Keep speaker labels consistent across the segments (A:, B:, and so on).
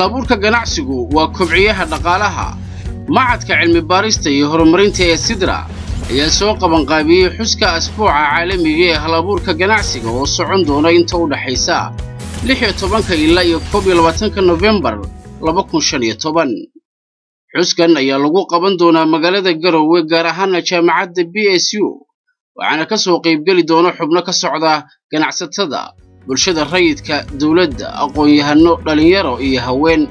A: Hal-abuurka ganacsigu waa kobciyaha dhaqaalaha. Machadka cilmi baarista iyo horumarinta ee Sidra ayaa soo qabanqaabiyey xuska asbuuca caalamiga ee hal-abuurka ganacsiga oo socon doona inta u dhaxaysa 16-ka ilaa iyo 21-ka Nofembar 2015. Xuskan ayaa lagu qaban doonaa magaalada Garowe, gaar ahaana jaamacadda BSU, waxaana ka soo qaybgeli doona xubno ka socda ganacsatada, bulshada rayidka, dowladda, aqoon-yahano, dhalinyaro iyo haween,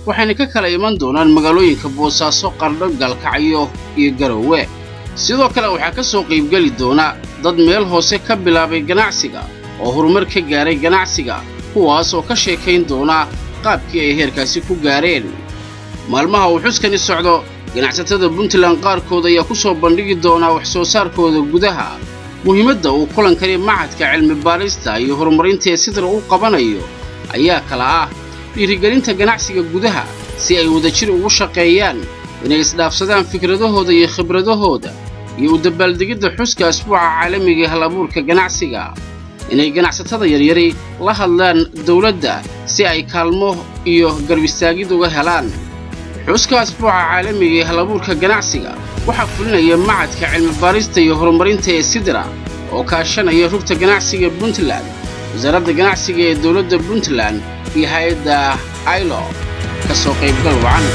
A: waxayna ka kala iman doonaan magaalooyinka Boosaaso, Qardho, Gaalkacyo iyo Garowe. Sidoo kale waxaa ka soo qaybgeli doona dad meel hoose ka bilaabay ganacsiga oo horumar ka gaaray ganacsiga, kuwaas oo ka sheekayn doona qaabkii ay heerkaasi ku gaareen. Maalmaha uu xuskani socdo, ganacsatada Puntland qaarkood ayaa ku soo bandhigi doonaa wax soo saarkooda gudaha. Muhiimadda uu kulankani machadka cilmi baarista iyo horumarinta ee Sidra u qabanayo ayaa kala ah dhiirigelinta ganacsiga gudaha si ay wadajir ugu shaqeeyaan, inay isdhaafsadaan fikradahooda iyo khibradahooda, iyo u dabaaldegidda xuska asbuuca caalamiga ee hal-abuurka ganacsiga, inay ganacsatada yaryari la hadlaan dowladda si ay kaalmo iyo garab istaagid uga helaan. Xuska asbuuca caalamiga ee hal-abuurka ganacsiga waxaa fulinaya machadka cilmi baarista iyo horumarinta ee Sidra oo kaashanaya rugta ganacsiga Puntland, wasaaradda ganacsiga ee dowladda Puntland iyo hay-adda ILO. Ka soo qaybgal wacan.